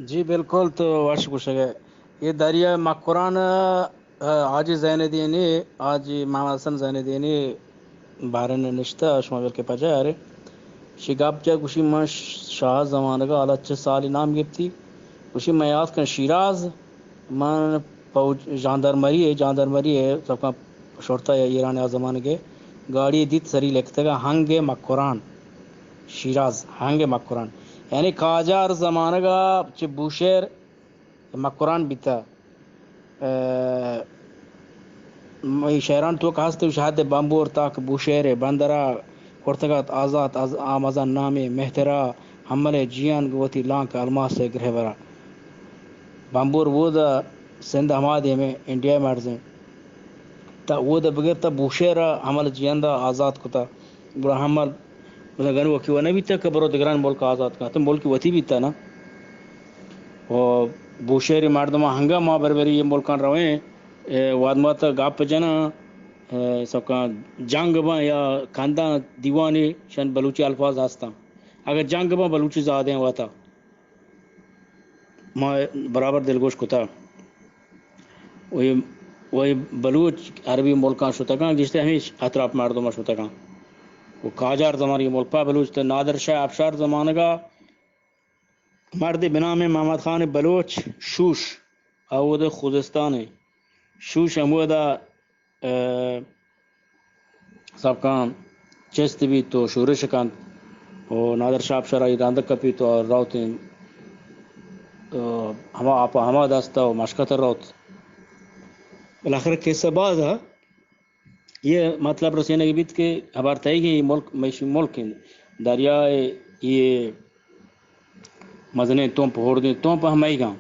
جی بالکل، تو وش گوشگ ئے۔ اے دریا مکران، آ، حاجی زین الدینی، حاجی محمد حسن زین الدینی بارن نشتہ، شما بلکہ پجا ارے۔ شی گپ جا گوشی من شاہ زمانگا حالا چہ سالی نام گپتی۔ گوشی من یاد کن شیراز، من پوج، ژاندارمری، ژاندارمری سبکاں شرطہ یا ایران آ زمانگے گاڑی دیت سری لکتگا ہنگ مکران۔ شیراز، ہنگ مکران۔ یعنی قاجار زمانگا چہ بوشہر مکران بیتا۔ اے، اے شہران توک ہست، شہد بمبور تاک بوشہر بندرا کرتگات آزات، آز، آمازان نامے مہترا حمل جیان گوتی لانک الماس گرہ برا۔ بمبور وود سندھ ہما دیمے انڈیا مرزیں۔ تا وود بگر تا بوشہر حمل جیان دا آزاد کتا۔ گڑا حمل مثلاً گنوکی و نہ بیتگ کہ برو دگران ملک آزاد کن، تو ملک وتی بیتگ نا۔ و بوشہری مردم ہنگا ما بربری یہ ملکان رویں، اے، واد ما تا گپ جنا، اے، سکاں جنگ باں یا کنداں دیوانی شن بلوچی الفاظ ہستاں۔ اگر جنگ باں بلوچی زادیں وتا۔ ما برابر دلگوش کتا۔ وہی، وہی بلوچ عربی ملکاں شتگاں، گشتے ہمیش اطراف مردم شتگاں۔ و قاجار زمانی ملک پا بلوچ تے نادر شاہ افشار زمانگا مردے بنام محمد خان بلوچ شوش، اود خوزستان شوش ہمودا، اے، سبکان چست بیت و شورش کنت و نادر شاہ افشار آئی رند کپیت و روت، اے، ہما آپ ہما دست و مشکت روت۔ بالاخرہ قصہ باز ہے۔ یہ مطلب رسینگ بیت کہ ہبر تئیگیں یہ ملک، میشی ملک ہیں۔ دریا یہ مزنیں تمپ، ہوردیں تمپ ہم مئیگاں۔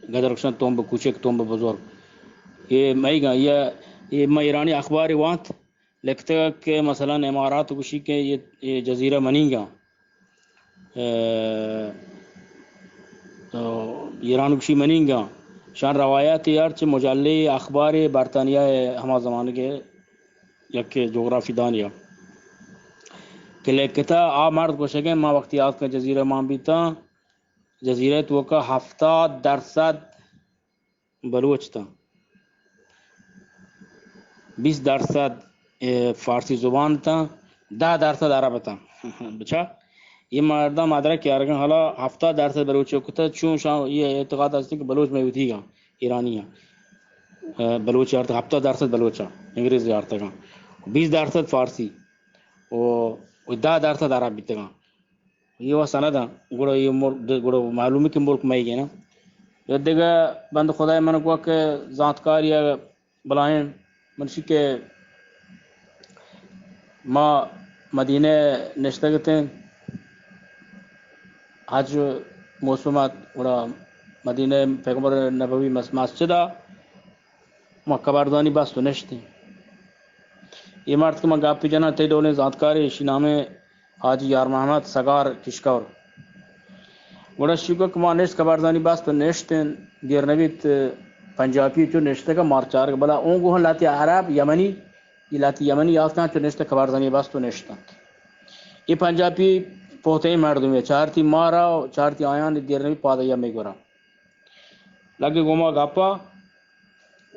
گدر گوشن تمپ کوچک، تمپ بزرگ۔ یہ مئیگاں، یہ، یہ ما ایرانی اخبار وانت، لکھتگ کہ مثلاً امارات گوشی کہ یہ، یہ جزیرہ منیگاں۔ اے، تو ایران گوشی منیگاں۔ شان روایت یار چہ مجلے اخبار برطانیہ ہما زمانگے یک جغرافی دانیا کہ لکھتا آ مرد گوشگیں ما وقتی آتکاں جزیرہ مان بیتاں، جزیرہ توکا ہفتاد درصد بلوچ تاں، بیست درصد، اے، فارسی زبان تاں، دہ درصد عرب تاں۔ بچا، یہ مردم ادرک یارگن حالا ہفتاد درصد بلوچ کتا، چون شان یہ اعتقاد ہستی کہ بلوچ میں ودیگا ایرانی ہیں۔ اے، بلوچ یارت ہفتاد درصد بلوچ ہیں، انگریز یارتگاں۔ بیست درصد فارسی و، و دہ درصد عرب بیتگاں۔ یہ و سند ہیں، گڑا یہ ملک، گڑا معلوم ہے کہ ملک مئیگے نا۔ یا دگہ بند خدای من گوا کہ زانتکار یا بلائیں منشی کہ ما مدینہ نشتگتیں، حج موسم ات، گڑا مدینہ پیغمبر نبوی مس-، مسجد ء ما کبارزانی بست و نشتیں۔ یہ مرد کہ ما گپی جناں، تئی ڈولیں زانتکارے، اشی نامیں حاجی یار محمد سگار کشکور۔ گڑا شی گو کہ ما نشت کبارزانی بست و نشتیں، دیر نبیت پنجابی چو نشتگ مار چارگ، بلا اون گوہن لاتی عرب یمنی، یہ لاتی یمنی آتکاں چو نشت کبارزانی بست و نشتنت۔ یہ پنجابی پوتیں مردمے، چارتی مارا و چارتی آیان، دیر نبیت پادا یا میگورا۔ لگے گوما گپا،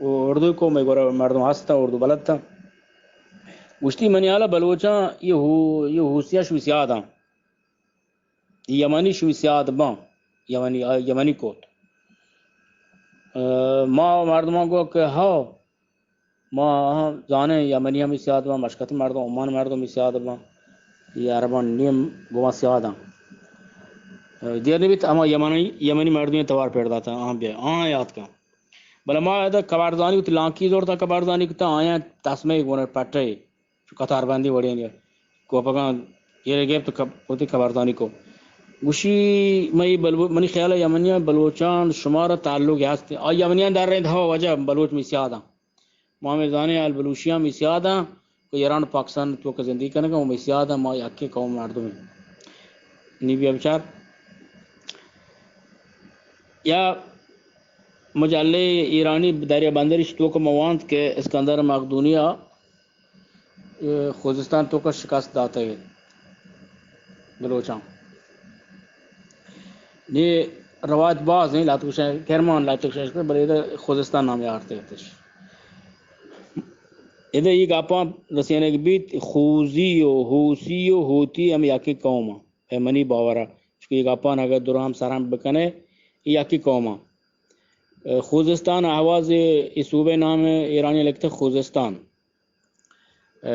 و اردو کو مئے گورا مردم ہستاں، اردو بلدتاں۔ گوشتی منی حالا بلوچاں یہ ہو-، یہ حوثیاں شوی سیاداں۔ یمنی شوی سیاد باں۔ یمنی، آ، یمنی کوت۔ اے، ما مردماں گو کہ ہاو، ما ہم زانیں یمنی ہمی سیاد باں، مشکت مردم، عمان مردم ہمی سیاد باں۔ یہ عربان نیم گوما سیاداں۔ اے، دیر نبیت ہما یمنی، یمنی مردمیں توار پیڑ داتا، آہاں بیا، آہاں یاد کن۔ بلے ما ادا کبارزانی وتی لانکی زورتا کبارزانی کتا، آیاں تسمہ گون پٹے، چو قطار بندی وڑیں۔ کوپگاں ایرے گپت کب-، وتی کبارزانی کو۔ گوشی، مئی بلو-، منی خیال ہے یمنیاں بلوچان شمارا تعلق ہست۔ آ یمنیاں در رند ہوا وجہ بلوچ می سیاداں۔ ما ہمیں زانیں آل بلوچیاں می سیاداں، کہ ایران پاکستان تو کہ زندگی کنگا، و می سیاداں ما یکے قوم مردم ہیں۔ نی بیا بچار۔ یا مجلے ایرانی دریا بندرش تو کہ موانت کہ اسکندر مقدونیہ، اے، خوزستان تو کہ شکست داتے بلوچاں۔ نی روایت باز ایں، لہتے گوشاں کرمان، لہتے گوشاں، بلے ادا خوزستان نام یارت اتش۔ ادا اے گپاں رسینگ بیت، خوزی و ہوسی و ہوتی ہم یکیں قوم اَں۔ اے منی باور ءَ، چونکہ اے گپاں اگر درہم سرہم بکنے، اے یکیں قوم اَں۔ خوزستان اہواز اے صوبہ نام ایرانی لکھتے خوزستان۔ ءَ،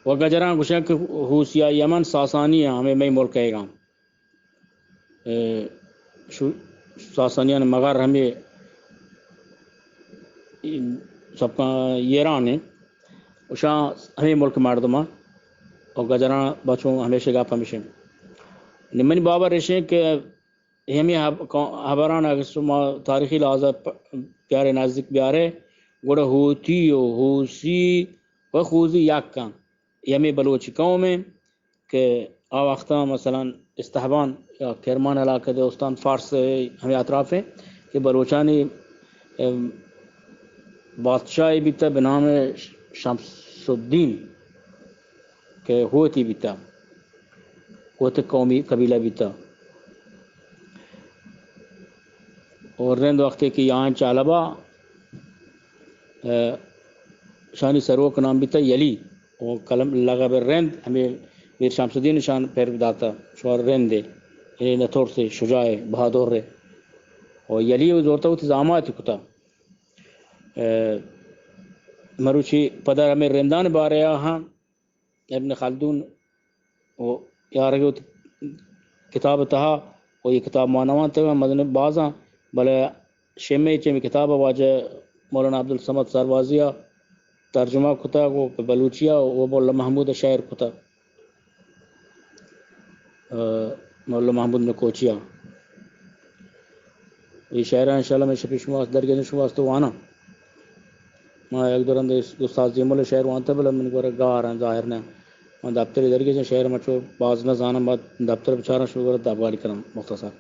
و گجراں گوشاں کہ ہوسیا یمن ساسانی اَں، ہمے مئے ملک ءَ ایگاں۔ ءَ، شو-، ساسانیان مغر ہمے سبکاں ایران ایں، اشاں ہمے ملک مردماں، و گجراں بچوں ہمیشہ گپ ہمیشہ۔ نی منی باور ایشیں کہ ہمے ہب-، ہبران اگر شما تاریخی لحاظ ءَ پ-، بیارے، نزدیک بیارے، گڑا ہوتی و ہوسی و خوزی یک اَں۔ اے ہمے بلوچی قوم ایں کہ آ وقتاں مثلاً استہبان یا کرمان علاقہ دے استان فارس ہمے اطراف ایں کہ بلوچانی، ام، بادشاہے بیتہ بہ نام شمس الدین کہ ہوتی بیتہ، ہوتی قومی قبیلہ بیتہ۔ اور رند وقتے کہ یاں چالبا، ءَ، شانی سروک نام بیتہ یلی، و قلم لقب رند ہمے میر شمس الدین شان پر داتہ، شوار رند اے، یعنی نترس اے، شجاع اے، بہادر اے۔ و یلی و زورتہ وتی زاماتی کتہ۔ ءَ، مروچی پدا ہمے رندان بارے آ ہاں ابن خلدون و یارگ وتی کتاب تہا، و اے کتاب ما نوانتگ، مزن بازاں، بلے شمے چہ ہمے کتاب واجہ مولانا عبدالصمد سربازی ءَ ترجمہ کتگ و پہ بلوچی ءَ و مولا محمود ءَ شعر کتگ۔ ءَ، مولا محمود نکوچی ءَ۔ اے شعراں انشاءاللہ من شپی شما واست درگیجاں، شما واست واناں۔ ما یک دو رند استاد زیمل ءِ شعر وانتہ، بلے من گورا گار اَں، ظاہر نہ۔ من دپترے درگیجاں، شعر من چو باز نہ زاناں، ما دپتر بچاراں شما گورا دپگالی کناں مختصر۔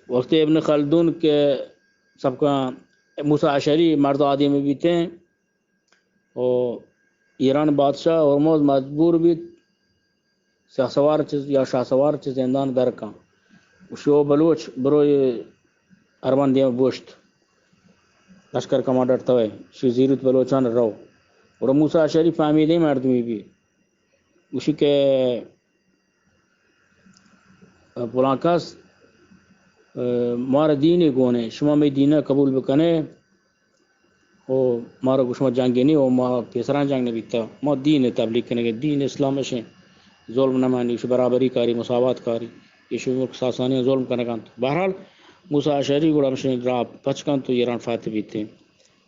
وقتی ابن خلدون کہ سبکاں موسی اشعری مرد آدمی بیتیں، و ایران بادشاہ ہرمز مجبور بیت شہسوار چہ، یا شہسوار چہ زندان در کن۔ گوشی، او بلوچ، برو اے ارمن دیم بوشت۔ لشکر کمانڈر توئے، شی زیروت بلوچان رو۔ گڑا موسی اشعری فہمیدیں مردمی بی۔ گوشی کہ فلان کس، ءَ، مارا دینے گون اے، شما مئے دین ءَ قبول بکنے، و مارا گوش ما جنگے نی، و ما پیسران جنگ نہ بیتا، ما دین ءِ تبلیغ کنگے، دین اسلام اشیں، ظلم نہ مانی، اش برابری کاری، مساوات کاری، ایش ملک ساسانیاں ظلم کنگ انت۔ بہرحال موسی اشعری گڑا ہمشیں راہ پچ کنت و ایران فاتح بیتیں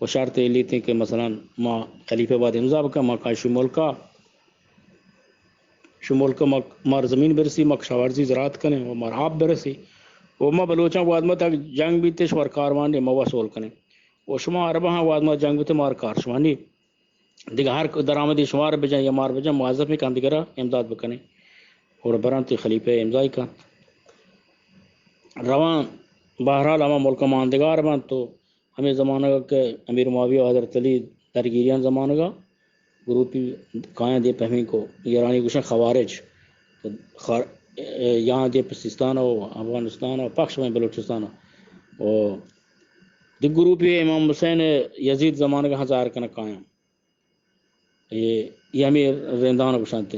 و شرط اے لیتیں کہ مثلاً ما خلیفہ بعد امضا بکن، ما کائیں شی ملکا، شی ملک ما، مار زمین برسی، ما کشاورزی زراعت کنیں و مار آپ برسی و ما بلوچاں واد ما تک جنگ بیتے شمار کاروان نی ما وصول کنیں و شما عرباں واد ما جنگ بیتے مار کار شما نی۔ دگہ ہر درآمدی شمار بجن یا مار بجن، موظف ایں کہ ہمدیگرا امداد بکنیں۔ اور برنت خلیفہ امضای کنت۔ روان بہرحال ہما ملک ماندگار بنت تو ہمے زمانگ کہ امیر معاویہ و حضرت علی درگیریان زمانگا گروپی کایاں دیم پہ ہمینکو ایرانی گوشن خوارج، خار-، یاں دیم پہ سیستان و افغانستان و پخش بلوچستان و دگہ گروپی امام حسین یزید زمانگا ہم ظاہر کنگ کایاں۔ اے، اے ہمے رندان گوشنت۔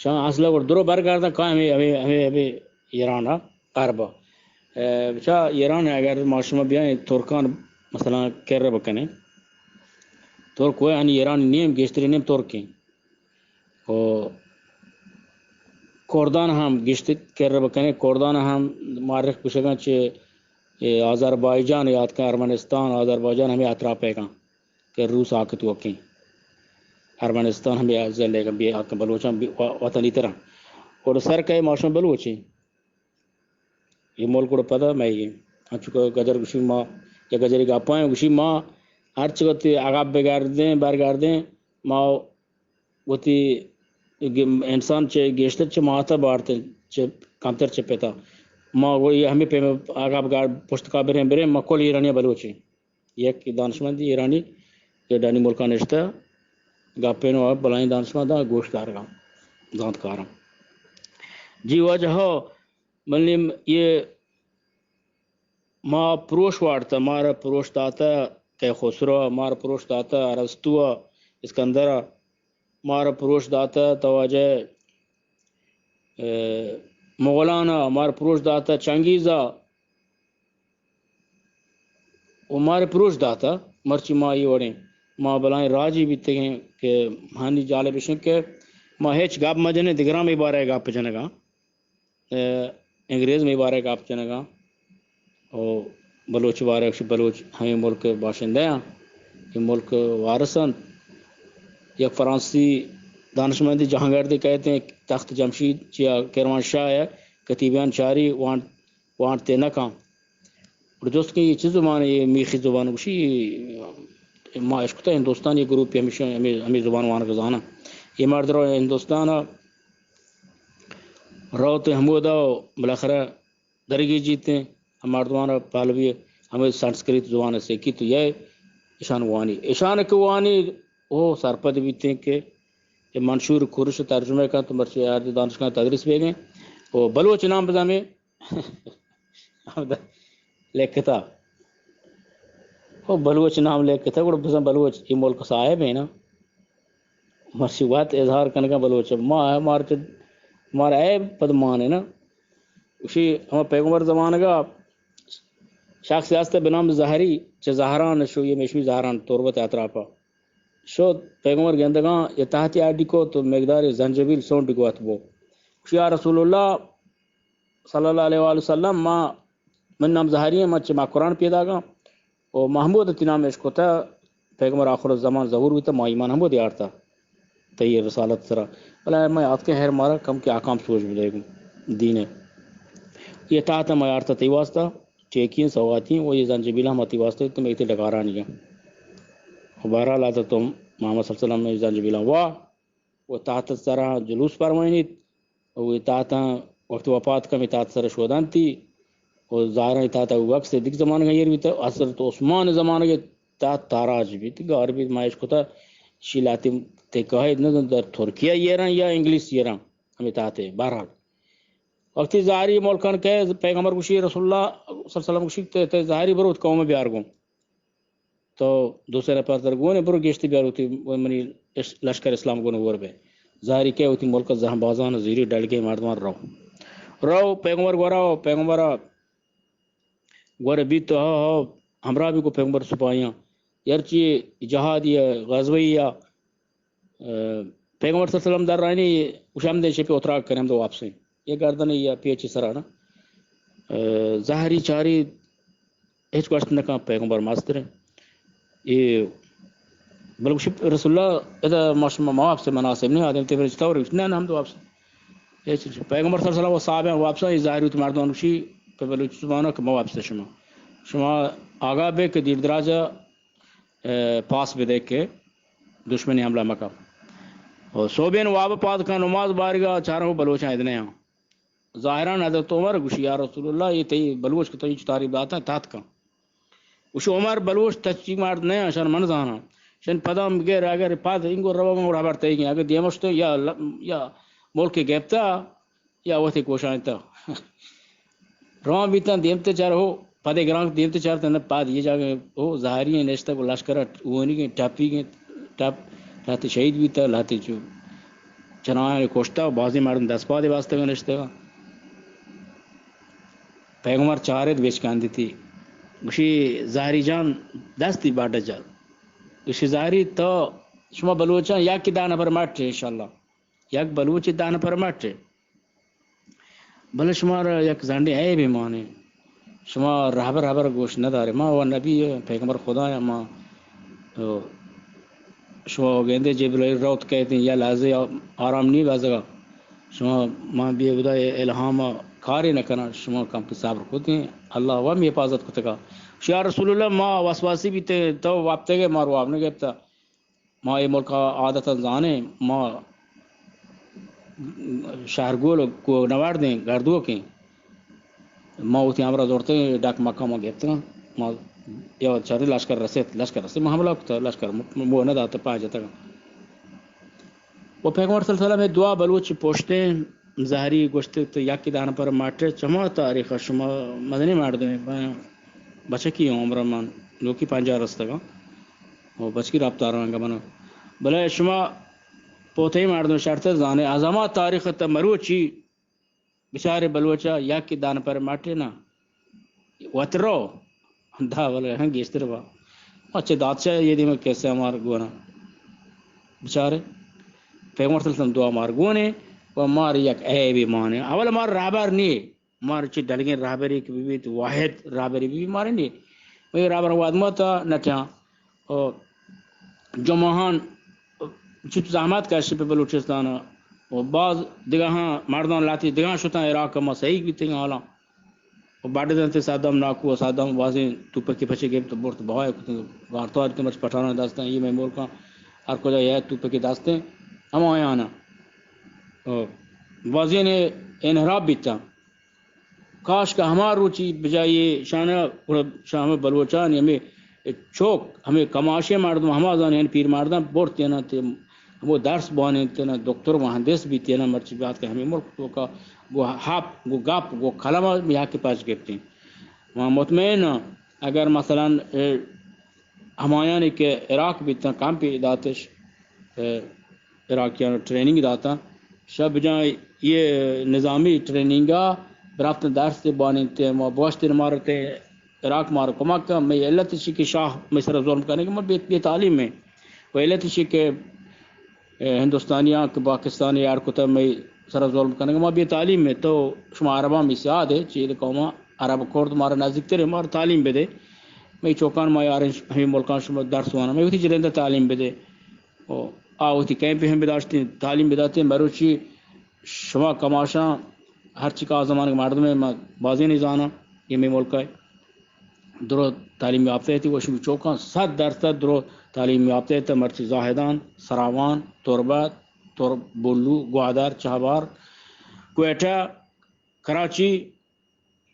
شان اصل گڑ درو برگردن کا ہمے، ہمے، ہمے، ہمے ایران ءَ، عرب ءَ۔ اے، بچا ایران ءَ اگر ما شما بیائیں ترکان مثلاً کر بکنیں، ترک و یعنی ایران نیم گیشتری نیم ترک ایں۔ و کردان ہم گیشتر کر بکنیں، کردان ہم مورخ گوشگاں چہ، اے، آذربائیجان یاتکاں، ارمنستان، آذربائیجان ہمے اطراف ءَ کن۔ کہ روس آکت وکیں۔ ارمنستان ہم بیا ضلع بیا آکن بلوچاں بی-، و-، وطنی تراں۔ اور سر کئے ماشاں بلوچیں۔ یہ ملک گڑا پدا مئیگیں۔ انچو کہ گجر گوشی ما، یا گجری گپاں گوشی ما، ہر چی وقت عقب بگردیں، برگردیں، ما وتی گ-، انسان چہ گیشتر چہ ماتا بارتیں، چہ کمتر چہ پتا۔ ما گو یہ ہمیں پیم عقب گار پشت کا بریں، بریں، ما کل ایرانی بلوچیں۔ یک دانشمندی ایرانی کہ ڈنی ملکا نشتہ، گپین و بلائیں دانشمنداں گوش دارگاں، زانتکاراں۔ جی واجہ ہو، منی یہ ما پروش وارتا، مارا پروش داتا کہ خسرو، مارا پروش داتا ارسطو، اسکندر، مارا پروش داتا تو واجہ، اے، مغلانا، مارا پروش داتا چنگیزا، و مارا پروش داتا، مرچی ما یہ وڑیں، ما بلائیں راجی بیتگیں کہ ہانی جالب اشیں کہ ما ہچ گپ مجنیں، دگراں مے بارے گپ جنگا۔ اے، انگریز مے بارے گپ جنگا۔ او بلوچ بارے، بلوچ ہمیں ملک باشندہ ہیں، یہ ملک وارث ہیں۔ یک فرانسی دانشمندی جہانگردی کہتے ہیں، تخت جمشید چیا کرمان شاہ ہے، کتیبیان چاری وانٹ، وانٹ تے نہ کام۔ اور جست کہ یہ چیز زبان ہے، یہ میخی زبان گوشی، ما اشکتا ہندوستان یہ گروپ ہمیشہ ہمیں، ہمیں زبان وانگ زانا۔ یہ مرد رو ہندوستان روت ہمودا و بالاخرہ درگیجیت ہیں، ہم مردمان پہلوی ہمیں سنسکرت زبان سیکھی تو یہ اشان وانی۔ اشان کہ وانی او سرپد بیت ہیں کہ یہ منشور کورش ترجمہ کا تو مرچی آرد دانشگاہ تدریس بیگیں۔ او بلوچ نام بزامیں لکھتا۔ او بلوچ نام لکھتا، گڑا بزن بلوچ یہ ملک صاحب ہے نا۔ مرچی وت اظہار کنگا بلوچ۔ ما، مار چ، مار عیب پد مانے نا۔ اسی ہم پیغمبر زمانگا شخص ہست بنام زہری، چہ زہران شو، یہ میشوی زہران تربت اطرافا۔ شو پیغمبر گندگاں، یہ تحتی آڈی کو تو مقدار زنجبیل سونڈ گوات بو۔ اسی یا رسول اللہ، صلی اللہ علیہ وآلہ وسلم، ما، من نام زہری ہیں، ما چہ مکران پیداگاں۔ و محمود تی نام اشکتا، پیغمبر آخر الزمان ظہور بیتا، ما ایمان ہمود یارتا تئی رسالت سرا۔ بلے ما یاد کہ ہر مارا کم کہ آکام سوچ بدے دینے۔ یہ تحت ما یارتا تئی واسطہ، ٹیکین سواتین و یہ زنجبیل ہم تی واسطہ تو میں تی ڈگارانی ہیں۔ و بہرحال آتا تم محمد صلی اللہ علیہ وسلم زنجبیل وا و تحت سرا جلوس پروائنیت۔ و تاتاں وقت وفات کمی تات سر شودانتی و زاریں تاتا وقت سے دگ زمانگا ایر بیتا، حضرت عثمان زمانگے تات تاراج بیت، گار بیت، ما اشکتا شی لاتی تے کہید نہ در ترکیہ ایران یا انگلیس ایران ہمیں تاتے۔ بہرحال وقتی زہری ملکان کہ پیغمبر گوشی، رسول اللہ صلی اللہ علیہ وسلم گوشی تے، تے زہری بروت قوم بیار گوں۔ تو دو سے نفر در گونے، برو گیشتی بیار ہوتی منی اش-، لشکر اسلام گونے ور بے۔ زہری کہ ہوتی ملک زہم بازان زیری ڈلگے مردمان رو۔ رو پیغمبر گورا، پیغمبر گورا بیت تو ہو، ہو، ہمراہ بھی کو پیغمبر سپاہیاں۔ یرچی جہاد یا غزوی یا اے، پیغمبر صلی اللہ علیہ وسلم در رانی، گوش ہم دیں شپی اتراک کریں، ہم دو واپسیں۔ یہ گردن یا پیچی سرانا۔ اے، زہری چاری ہچ گوشت نہ کن، پیغمبر ماستر ہیں۔ یہ بلکہ شپ رسول اللہ ادا ما شما ما واپس مناسب نہیں، آدم تے برج طور نہ، نہ، ہم دو واپس۔ یہ چیز پیغمبر صلی اللہ علیہ وسلم و صحابہ واپس، یہ زہری تو مردم شی پہ بلوچ زبانہ کہ ما واپس شما۔ شما آگاہ بے کہ دیر دراجہ اے، پاس بدے کہ دشمنی حملہ مکا۔ و صوبین واب پاد کن نماز بارگا چاروں بلوچاں ادنے ہاں۔ ظاہران حضرت عمر گوشی، یا رسول اللہ، یہ تئی بلوچ کہ تئی تعریف داتا تحت کن۔ گوشی، عمر بلوچ تچی مرد نہ، شن من زانا۔ شن پدام بگر اگر پاد انگو روگا گڑا خبر تئی گی۔ اگر دیمشتے یا ل-، یا ملک گپتا، یا وتی کوشاں تا۔ روان بیتن دیمتے چار ہو، پدے گرانک دیمتے چار تن پاد یہ جاگہ ہو، زہری ہیں نشتہ کو لشکر اونی کے ٹپی کے ٹپ، لہتے شہید بیتا، لہتے چو چنایاں کشتا، بازی مردم دست پادے واسطے نشتہ۔ پیغمبر چارت بچکان دیتی۔ گوشی، زہری جان دستی باڈا جا۔ گوشی، زہری تو شما بلوچاں یک دہ نفر مٹ انشاءاللہ۔ یک بلوچ دہ نفر مٹ۔ بلے شمارا یک زنڈیں عیبے مانے۔ شما رہبر ہبر گوش ندارے۔ ما و نبی پیغمبر خدا یا ما، او، شما گندے جبرائیل روت کہتے ہیں یا لحظے آرام نہیں بازگا۔ شما ما بے ہدا الہام کارے نہ کنا۔ شما کم کہ صبر کتے ہیں۔ اللہ و ہم حفاظت کتگا۔ شیا رسول اللہ ما وسواسی بیتے تو وابتے گئے ما رواب نہ گپتا۔ ما اے ملک ء عادت ء زانیں، ما شہرگول ء کوہ نوردیں گردوکیں، ما وتی ہمراہ زرتیں ڈاک مکہ ما گپتگاں، ما یا چرے لشکر رسیت، لشکر رسیت، ما حملہ کتا، لشکر م-، مو نہ دات، پاہ جتگاں۔ و پیغمبر صلی اللہ علیہ وسلم ء دعا بلوچ پشتیں زہری گوشت تو یکی دانہ پر ماٹے چما تاریخ شما مدنی مردمے، بچکی عمر من نوکی پنجاہ رستگاں و بچکی رفتار رنگ من، بلے شما پوتئی مردم شرط زانے از ہما تاریخ تا مروچی بچارے بلوچا یکی دانہ پر ماٹے نا وترو دا بلے ہم گیشتر با۔ اچھے دادشاہ یہ دیمہ کیسے ہمار گونا بچارے پیغمبر صلی اللہ علیہ وسلم دعا مار گونے و مار یک عیبی مانے۔ اول مار رہبر نی، مار چی ڈلگیں رہبری کہ بیت، واحد رہبری بی مار نی۔ مئے رہبر واد ما تا نٹیاں۔ او جمعہان چت زحمت کش پہ بلوچستان و باز دگہ ہاں مردان لاتی دگہ شتاں عراق ما صحیح بیتیں حالاں۔ و بڈ دنت صدام ناکو و صدام بازیں توپکی پچے گپت برت بہائے کتن گارتوار کتن مرچ پٹھاناں دستاں یہ مئے ملکاں ہر کجا یہ توپکی دستیں ہمایانا۔ و بازیں انحراف بیتاں۔ کاش کہ ہما روچی بجائے شانہ گڑا شاہ ہمے بلوچان ہمے چوک ہمے کماشے مردم ہما زانیں پیر مردم برت تینا تے ہمو درس بوانیں تینا دکتر مہندس بیت تینا مرچی بات کہ ہمے ملک توکا گو ہپ گو گپ گو کلمہ میاں کے پاس گپتیں۔ ما مطمئن آں اگر مثلاً، اے، ہمایانی کہ عراق بیتاں کمپی داتش، اے، عراقیان ٹریننگ داتاں، شب جان یہ نظامی ٹریننگا برفتن درس تے بانین تے ما بوشتن مارتے عراق مار کمک کا۔ میں علت شی کہ شاہ میں سر ظلم کرنے کہ ما بے، بے تعلیم میں و علت شی کہ اے، ہندوستانیاں کہ پاکستانی یار کتہ مئی سرا ظلم کنگ ما بے تعلیم میں تو شما عرباں می سیاد ہے چیل قوما عرب کرد مارا نزدیک ترے مارا تعلیم بدے۔ مئی چوکان ما یاریں ہمیں ملکان شما درس وانا مئی وتی جرندہ تعلیم بدے۔ او آ وتی کیمپ ہم بداشتیں تعلیم بداتے مروچی شما کماشاں ہر چی کا زمانگ مردم ہے ما بازی نہیں زانا یہ مئی ملک ہے۔ درو تعلیم یافتہ تے وشمی چوکاں صد درصد درو تعلیم یافتہ تے مرچی زاہدان، سراوان، تربت، ترب بلو، گوادر، چہبار، کوئٹہ، کراچی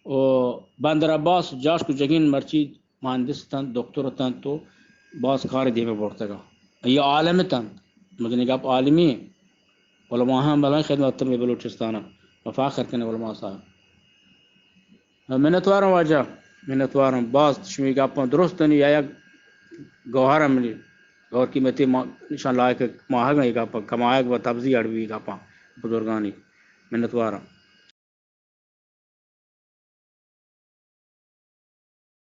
و بندر عباس، جاش کو جگین مرچی مہندس تن، دکتر تن تو باز کار دیمے برتگا۔ یہ عالم تن، مدنی گپ عالمی، علماء ہم بلائیں خدمت تمہیں بلوچستان، ما فخر کنے علماء صاحب۔ منتوارم واجہ، منتوارم۔ باز شمی گپاں درستنی یا یک گوہر منی گوہر قیمتی ما نشان لائق ماہگ یہ گپاں کمایگ و تبزی اڑوی گپاں بزرگانی۔ منتوارم۔